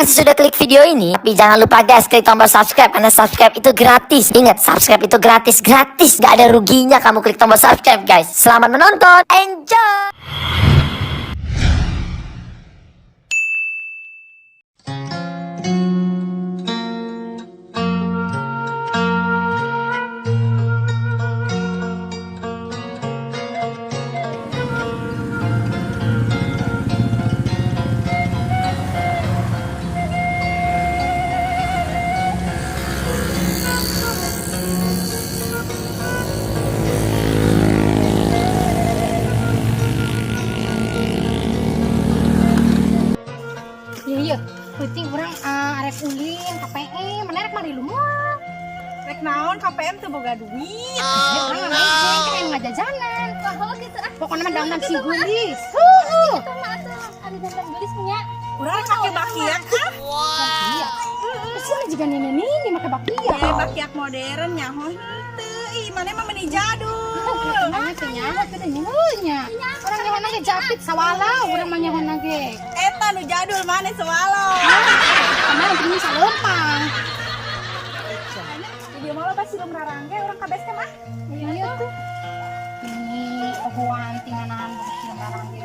kasih sudah klik video ini. Tapi jangan lupa guys, klik tombol subscribe karena subscribe itu gratis. Ingat, subscribe itu gratis, gratis. Gak ada ruginya kamu klik tombol subscribe guys. Selamat menonton, enjoy! Iya iya, penting urang arek ulin KPM, mana rek mari lumua. Rek naon KPM teu boga duit. Urang mah naik ngajajanan. Wah, gitu ah. Pokoknya mah dangdang si gelis. Huhu. Itu mah atuh ari dandan geulis nya. Urang rek make bakiak ah. Iya. Terus mah juga nenek nini make bakia. Eh bakiak modern nyaho henteu. Ih maneh mah meni jadul. Mana teh nyaho teh nya. Urang nyahona ge japit sawala, urang mah nyahona ge. Eta nu jadul maneh sewalo. Kemarin teh salempang. Di dieu mah loba silum rarangge urang ka base camp ah. Iya tuh. Ini pohoan tinganahan silum rarangge.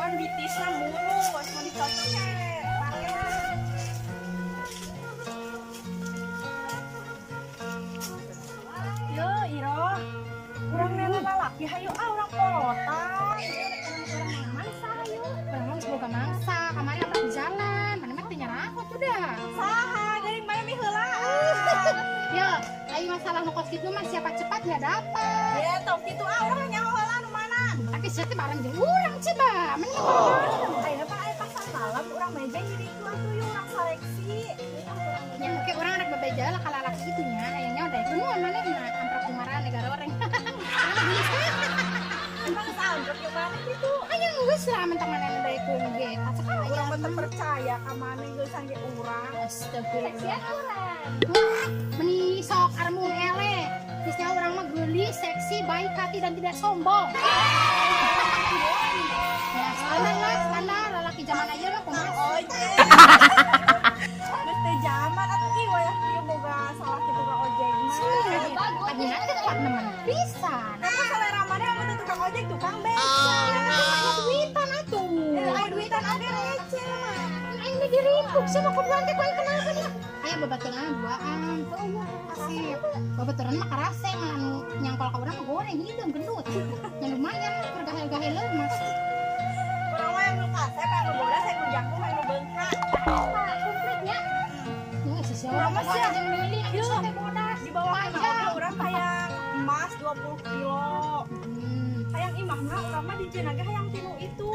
Pan bitisna mulus mun dicocok ke. Yo, Iro. Urang nena lalaki hayu ah urang polotan. Urang mangsa hayu. Urang mah geus boga mangsa, kamari abrak di jalan. Mana mah teu nyarako tuh dah. Saha geuning maneh mi heulaan. Ya, ayo masalah nu kos kitu mah siapa cepat ya dapat. Ya tong kitu ah urang nyaho heula nu mana. Tapi sia teh bareng jeung urang coba. Mending bareng. Ayeuna mah aya pasar malam urang meja jadi itu atuh yuk urang seleksi. Ya mungkin urang rek bebeja lah ka lalaki kitu nya, hayangnya udah itu nu maneh mah amprak kumaran negara orang. Emang geus ambruk jeung maneh kitu. Aya geus lah mentang maneh nu daekeun ge. Kacek aya. Urang mah teu percaya ka maneh geusan ge urang. Astagfirullah. Seksi aturan. Wah, meni sok armung ele. Geus urang mah geulis, seksi, baik hati dan tidak sombong. Ya, standar lah, standar lalaki zaman ayeuna kumaha. Ojek. Geus teu zaman atuh ki wayah kieu boga salaki tukang ojek mah. Bagus. Lagi nanti kuat nemen pisan. Tapi selera maneh anu teu tukang ojek tukang beca. Aya duitan atuh. Aya duitan oge receh. Aing mah dirimpuk sama kuduan teh kuaing kenapa nih? Aya babaturan duaan. Asip. Babaturan mah karase mah anu nyangkol ka urang mah goreng hideung gendut. Ya lumayan lah keur gahel-gahel mah. Urang mah yang nu kasep, yang nu bodas, yang nu jangkung, yang nu beunghar. Komplitnya. Heeh, sisia urang mah sia jeung meuli anu teh bodas. Di bawah Panjang. oge urang hayang emas 20 kilo. Hayang imahna urang mah dijieun ge hayang tinu itu.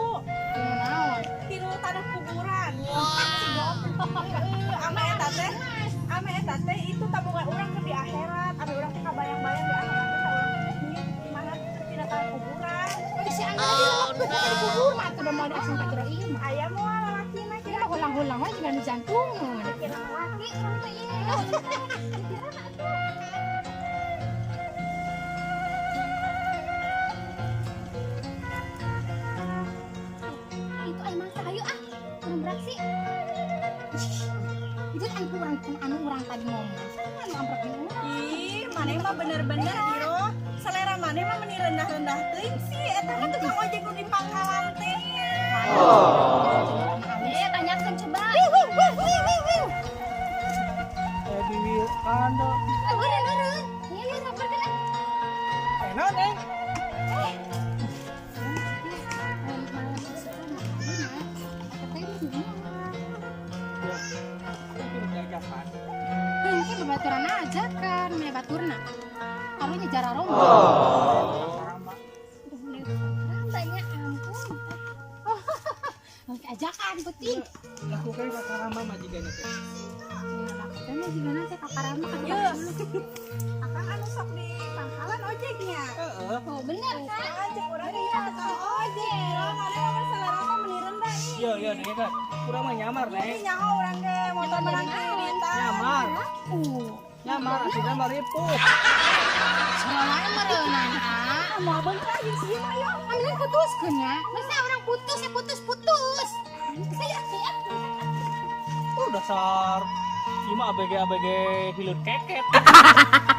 Tinu naon? Tinu tanah kuburan. Heeh, ame eta teh. Ame eta teh itu tabungan urang keur di akhirat. Ame urang teh kabayang-bayang di akhirat teh urang teh nyieun imahna tina tanah kuburan. Si angga di dikubur mah atuh da moal asup ka jero imah. Aya moal lalakina Kita mah hulang-hulang wae jiga nu jantungan. Laki urang teh ieu. Itu aya mangsa hayu ah. Urang beraksi. Itu anu urang anu urang tadi ngomong. Anu amprok jeung urang. Ih, maneh mah bener-bener Iro. Selera maneh mah meni rendah-rendah teuing sih. Eta mah tukang ojek nu di pangkalan teh. Eh, tanyakeun coba. Eh biwil anda. Eh, eureun eureun. Ieu ieu sabarkeun ah. Eh naon eh? Ya, aku diajakan. Mungkin babaturan aja kan, mene baturna. Karunya jararomba. Karamba. Banyak ampun. Oke, ajakan penting. Lakukan ka karamba majikanna teh. Lakukan juga nanti kakarama kan. Iya. Akang anu sok di pangkalan ojeknya. Heeh. Oh, bener kan? Ah, cek urang ge ieu tukang ojek. Iro, maneh mah selera mah meni rendah ih. Iya iya neng kan. Kurang mah nyamar Ini neng. nyaho urang ge motor menang kreditan. Nyamar. Nyamar aslinya mah ripuh. Soalnya meureunan ah. Moal beunghar jeung si ieu mah yo. Ambilin putuskeun nya. Masa orang putus ya putus-putus. Saya siap. Dasar. Ieu mah ABG ABG hileud keket.